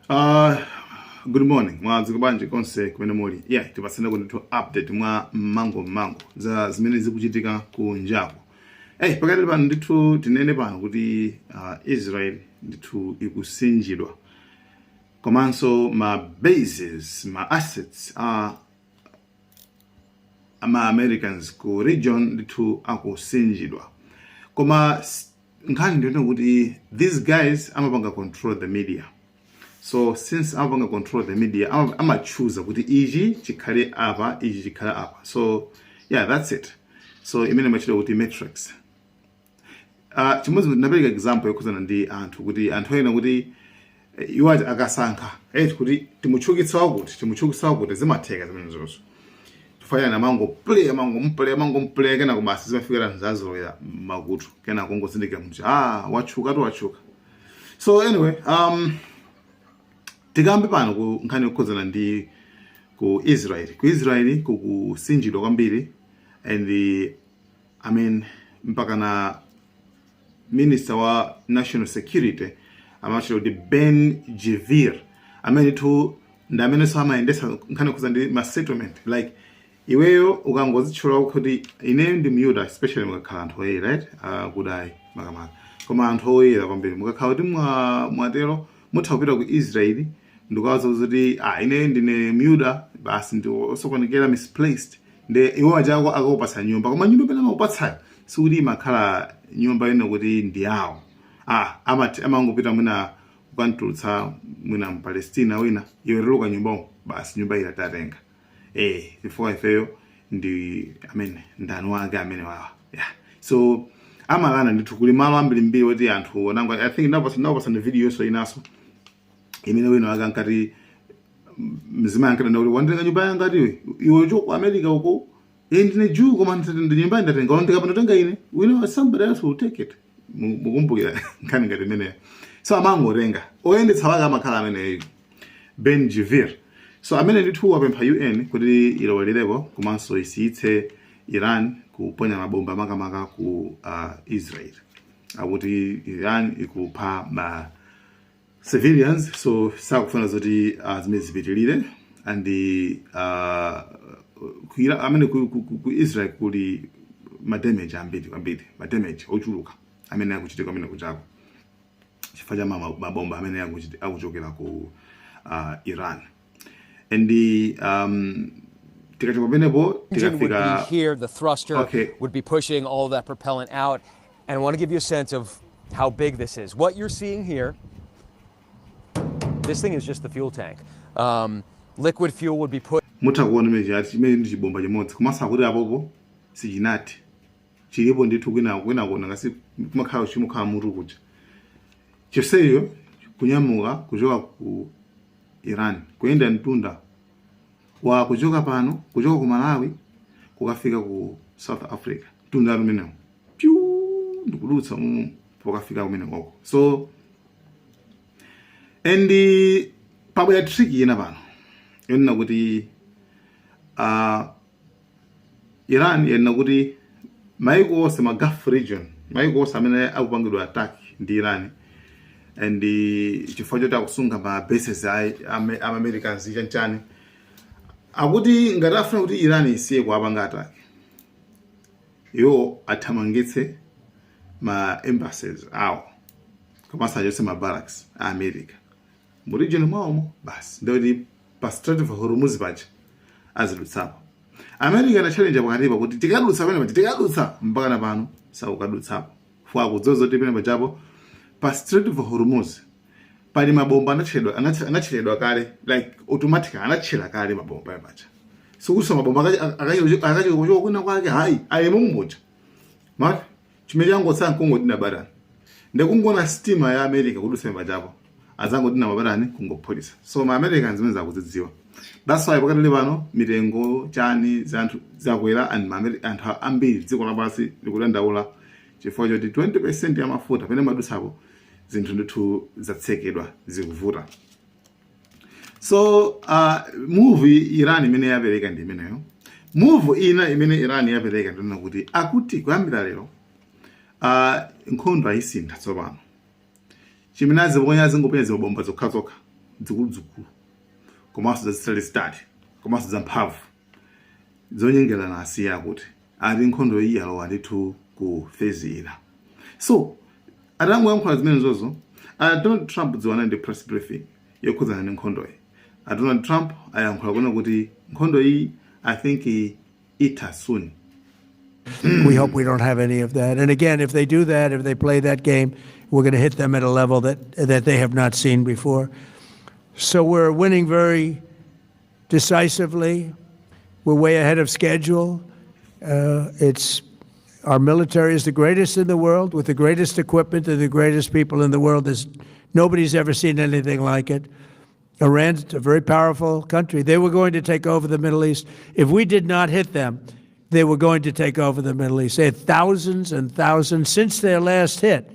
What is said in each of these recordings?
Good morning, mwadzuka bwanji konse kumene muli? Yeah, tipatsane ndithu update mwa mmango mmango za zimene zikuchitika kunjako. Hey, pakati pano ndithu tinene pano kuti Israel ndithu ikusinjidwa, komanso ma bases, ma assets a ama Americans ku region ndithu akusinjidwa. Koma nkhani ndiyona kuti these guys amapanga control the media. So since amapanga control the media, amachuza kuti ichi chikhale apa, ichi chikhale apa. So yeah, that's it. So imene machita kuti matrix, chimodzi ndinapereka example yokhuzana ndi anthu, kuti anthu ena kuti iwo ati akasankha kuti timutchukitsa wakuti, timutchukitsa wakuti, zimatheka zimene zonso. Tufayana amango play, amango mplay, amango mplay, kena basi zimafikira nzazolowera makutu, kena kungozindikira munthu, ah, watchuka tu, watchuka. So anyway, tikambe pano ku nkhani yokhuzana ndi ku Israel. Ku Israel kukusinjidwa kwambiri and I mean, mpaka na minister wa national security amachita kuti Ben Gvir, amene tu ndi amenenso amayendesa nkhani yokhuzana ndi ma settlement. Like iweyo ukangozitchula kuti ineyo ndi Myuda, especially mukakhala anthu oyera, right, kudayi makamaka, koma anthu oyera kwambiri, mukakhala kuti mwatero, mutha kupita ku Israeli ndikuwaza kuti, ah, ineyo ndine Myuda basi, ndi osokonekera, misplaced, ndi iwo achako akakupatsa nyumba. Koma nyumba imene amakupatsayo sikuti imakhala nyumba ino kuti ndi yawo. Ah, amati amangopita mwina kukantulutsa mwina Mpalestina wina, iwe tuluka nyumbamo basi, nyumba ila tatenga, chifukwa ifeyo ndi amene ndani wake amene wawa. Yeah, so amalana ndithu. Kuli malo ambirimbiri oti anthu onango, I think ndinapasa ndi video yonso inaso imene wina wake ankati mzimayi ankati kuti wandenga nyumba yanga ati iwe, iwe cho ku America uko, ndine Jew, koma ndi nyumba ndatenga, ndikapanda tenga ine wina, somebody else will take it. Mukumbukira nkhani ngati imeneyo? So amangotenga, oyendetsa wake amakhala ameneyo Ben Gvir. So amene ndithu wapempha UN kuti ilowerereko komanso isiyitse Iran kuponya mabomba makamaka ku Israel. Akuti Iran ikupha ma civilians, so sakufuna zoti zimene zipitilire. And amene ku Israel kuli ma damage ambiri kwambiri, ma damage ochuluka amene akuchitika amene kuchako chifukwa cha mabomba amene akuchokera ku Iran. And tikachoka pamenepo Engine would be tikafika here, the thruster would be pushing all that propellant out. And I want to give you a sense of how big this is. What you're seeing here, this thing is just the fuel tank. Liquid fuel would be put Mutha kuona imene chati chimene ndi chibomba chimodzi, komanso akuti apopo sichinati, chilipo ndithu kwina kwina kuona ngasi kumakhala chimukhala mutu kuja chonseyo kunyamuka kuchoka ku Iran, kuyenda mtunda wa kuchoka pano, kuchoka ku Malawi kukafika ku South Africa, mtunda umenewo pyu ndikudutsa mumu pokafika kumene koko. So and pabwera trick ina pano yonena kuti Iran yanena kuti maiko onse ma Gulf region, maiko onse amene akupangidwa attack ndi Iran and chifukwa choti akusunga ma bases a Americans chanchani, akuti ngati afuna kuti Iran isiye kuwapanga attack, iwo athamangitse ma embassies awo komanso achotse ma barracks a America mu region mwawomo basi. Ndikuti pa Strait of Hormuz paja azidutsapo. America na challenge pakatipa kuti tikadutsa pamene paja, tikadutsa, mpaka na pano sakukadutsapo. Fwa akudzoza kuti pamene pajapo pa Strait of Hormuz pali mabomba anatchedwa kale, like automatic anatchera kale mabomba pamene paja. Sikuti mabomba akachoka kwina kwake, hayi, alimo mmuja. Mati chimene changotsala nkungodina batani, ndikungona sitima ya America kudutsa pamene pajapo, azangodina mabatani, kungopholisa. So ma Americans zimene zakuzidziwa, that's why pakatali pano mitengo chani zanthu zakwera and anthu ambiri dziko lapansi likudandaula chifukwa choti 20% ya mafuta pene madutsapo zinthu ndithu zatsekedwa, zikuvuta. So move Iran imene yapereka ndi imeneyo. Move ina imene Iran yapereka ndinena kuti akuti kuyambira lero nkhondo ayisintha tsopano. Chimene aziponya, azingoponya zimabomba zokhazokha. zikuluzikulu komanso zazitalizitali komanso zamphamvu zonyengerana asiya kuti ati nkhondo iyi yalowa ndithu ku phase ina. So atangoyankhula zimenezozo a Donald Trump, dzulo anali ndi press briefing yokhudzana ndi nkhondoyi. A Donald Trump ayankhula kuona kuti nkhondo iyi, I think, itha soon. We hope we don't have any of that. And again, if they do that, if they play that game, we're going to hit them at a level that they have not seen before. So we're winning very decisively. We're way ahead of schedule. It's our military is the greatest in the world, with the greatest equipment and the greatest people in the world. There's nobody's ever seen anything like it. Iran's a very powerful country. They were going to take over the Middle East. If we did not hit them, they were going to take over the Middle East. They had thousands and thousands since their last hit.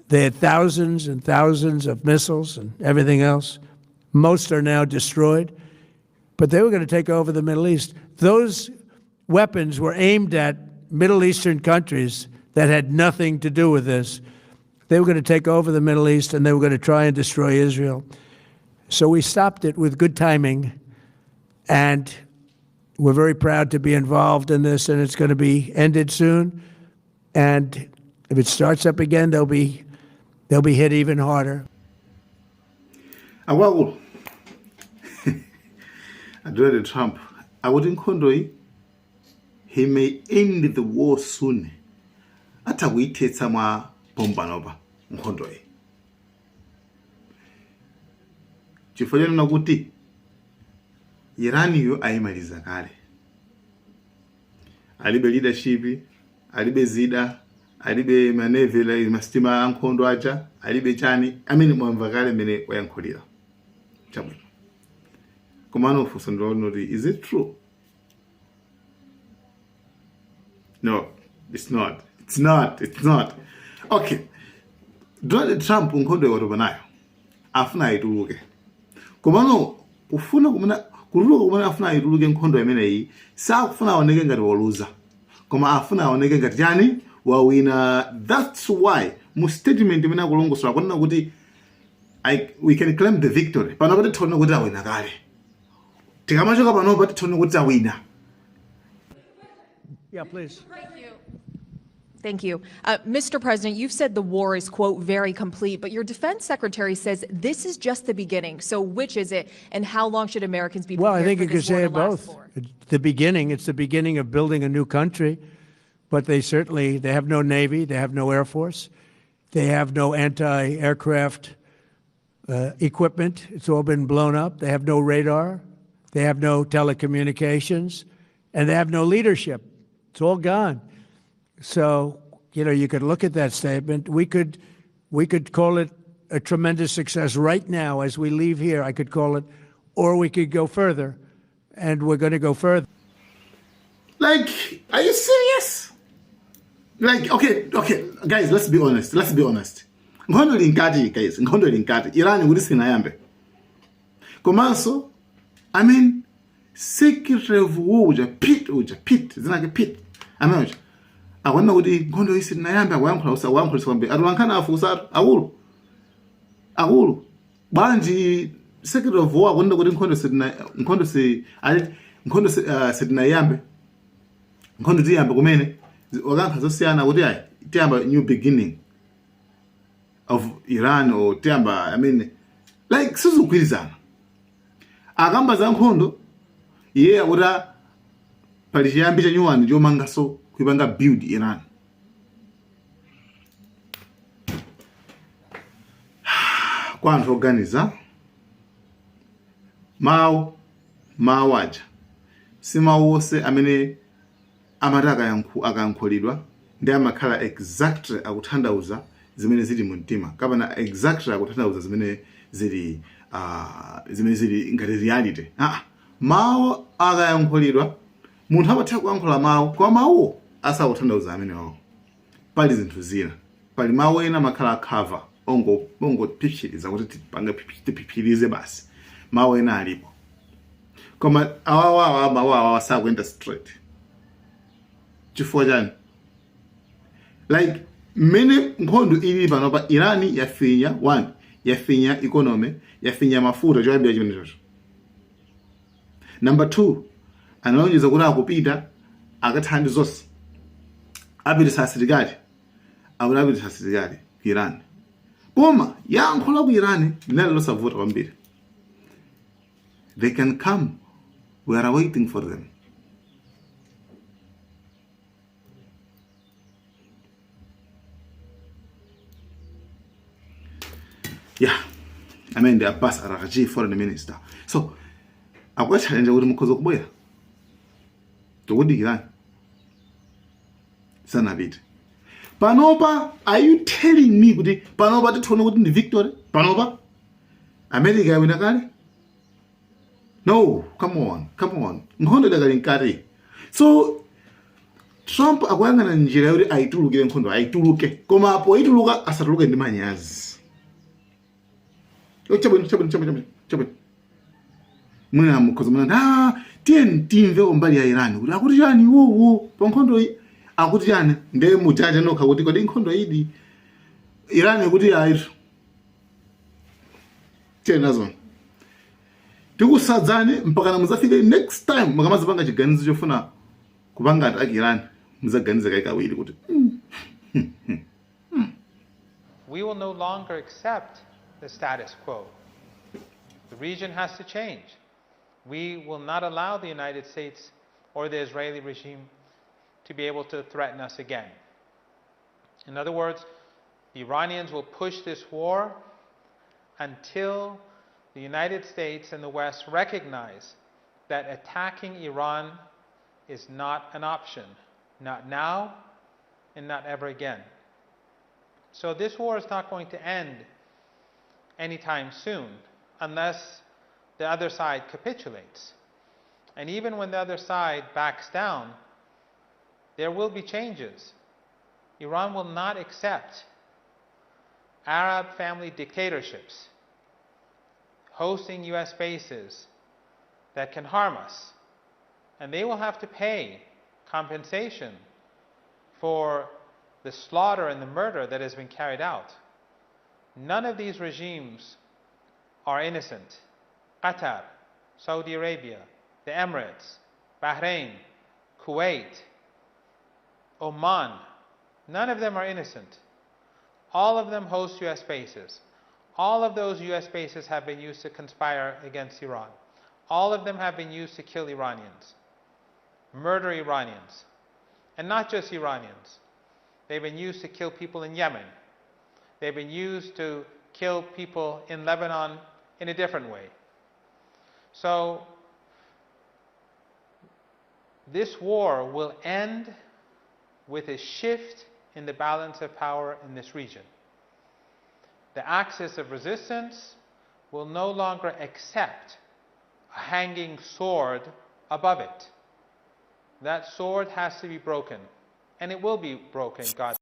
They had thousands and thousands of missiles and everything else. Most are now destroyed, but they were going to take over the Middle East. Those weapons were aimed at Middle Eastern countries that had nothing to do with this. They were going to take over the Middle East and they were going to try and destroy Israel. So we stopped it with good timing, and we're very proud to be involved in this, and it's going to be ended soon. And if it starts up again, they'll be hit even harder. Akuluakulu, a Donald Trump akuti nkhondoyi, he may end the war soon, atha kuyithetsa mwa pompanopa nkhondoyi, chifukwa chonena kuti Iraniyo ayimaliza kale, alibe leadership, alibe zida, alibe ma navy, masitima ankhondo aja alibe chani amene mwamva kale mmene wayankhulira. Chabwino, komano funso ndiloti, is it true? No, it's not, it's not, it's not. Okay, Donald Trump nkhondo watopa nayo, afuna ayituluke. Komano kufuna kumene kutuluka kumene afuna ayituluke nkhondo imeneyi, sakufuna aoneke ngati waluza, koma afuna aoneke ngati chani? Wawina. That's why mu statement imene akulongosola kunena kuti we can claim the victory. Panopa titha kuti awina kale. Tikamachoka panopa titha kuti awina. Yeah, please. Thank you. Thank you. Mr. President, you've said the war is, quote, very complete, but your defense secretary says this is just the beginning. So which is it, and how long should Americans be Well, I prepared think for you could this war say to it last both. for? It's the beginning, it's the beginning of building a new country, but they certainly, they have no navy, they have no air force, they have no anti-aircraft equipment. It's all been blown up. They have no radar, they have no telecommunications, and they have no leadership. It's all gone. So, you could look at that statement. We could call it a tremendous success right now as we leave here. I could call it, or we could go further, and we're going to go further. Like, are you serious? Like, okay, guys, let's be honest. Let's be honest. Nkhondo ili mkati, guys. Nkhondo ili mkati. Iran kuti sinayambe. Komanso, I mean, Secretary of War uja, Pete uja, Pete, dzina lake Pete. Amene uja. Akuona kuti nkhondo iyi sinayambe, akuyankhula akuyankhula kwambiri. Atolankhani afunsa akulu. Akulu. Bwanji Secretary of War akuona kuti nkhondo sitina nkhondo si ali nkhondo si, sitinayambe. Nkhondo tiyamba kumene wakankha zosiyana kuti ayi, tiyamba new beginning of Iran or tiyamba, I mean, like, sizikugwirizana. Akamba za nkhondo, iye akuti pali chiyambi cha nyuwani chomangaso kuipanga build Iran. Kwa anthu oganiza, mawu aja si mawu onse amene amati akayankhulidwa ndi amakhala exactly akutanthauza zimene zili mu mtima kapena exactly akutanthauza zimene zili ngati reality. Mawu akayankhulidwa, munthu amatha kuyankhula mawu koma mawuwo asakutanthauza amenewo. Pali zinthu zina, pali mawu ena amakhala a cover, ongophiphiriza kuti tipange tiphiphirize basi. Mawu ena alipo, koma awawawa, mawu awawa sakuyenda straight. Chifukwa chani? Like, mmene nkhondo ili panopa, Irani yafinya one, Yafinya economy, yafinya mafuta, choyambira chimenechocho. Number 2, analonjeza kuti akupita akathana ndi zonse, apitisa asilikali, akuti apitisa asilikali ku Iran. Koma yankho la ku Iran linali losavuta kwambiri: they can come, we are waiting for them. Yeah, I mean, the Abbas Araghchi, foreign minister, so akuwatchalenja kuti mukhoza kubwera, tikudikirani. Sanapite. Panopa, are you telling me kuti panopa tithione kuti ndi victory? Panopa America yawina kale? No, come on, come on, nkhondo idakali mkati. So Trump akuyang'ana njira yoti ayitulukire nkhondo, ayituluke, koma poyituluka asatuluke ndi manyazi. Chabwino, chabwino, chabwino, chabwino. Mwina mukhoza munati, ah, tiye timve mbali ya Iran kuti akuti chani iwowo pa nkhondo iyi, akuti chani. Ndiye mujaja nokha kuti kodi nkhondo idi Iran kuti ayitu. Tiye nazo, tikusadzani mpaka muzafike next time mukamazipanga chiganizo chofuna kupanga attack Iran, muzaganize kayi kawiri kuti We will no longer accept the status quo. The region has to change. We will not allow the United States or the Israeli regime to be able to threaten us again. In other words, the Iranians will push this war until the United States and the West recognize that attacking Iran is not an option, not now and not ever again. So this war is not going to end anytime soon unless the other side capitulates. And even when the other side backs down, there will be changes. Iran will not accept Arab family dictatorships hosting US bases that can harm us. And they will have to pay compensation for the slaughter and the murder that has been carried out. None of these regimes are innocent. Qatar, Saudi Arabia, the Emirates, Bahrain, Kuwait, Oman, none of them are innocent. All of them host US bases. All of those US bases have been used to conspire against Iran. All of them have been used to kill Iranians, murder Iranians, and not just Iranians. They've been used to kill people in Yemen. They've been used to kill people in Lebanon in a different way. So this war will end with a shift in the balance of power in this region. The axis of resistance will no longer accept a hanging sword above it. That sword has to be broken, and it will be broken, God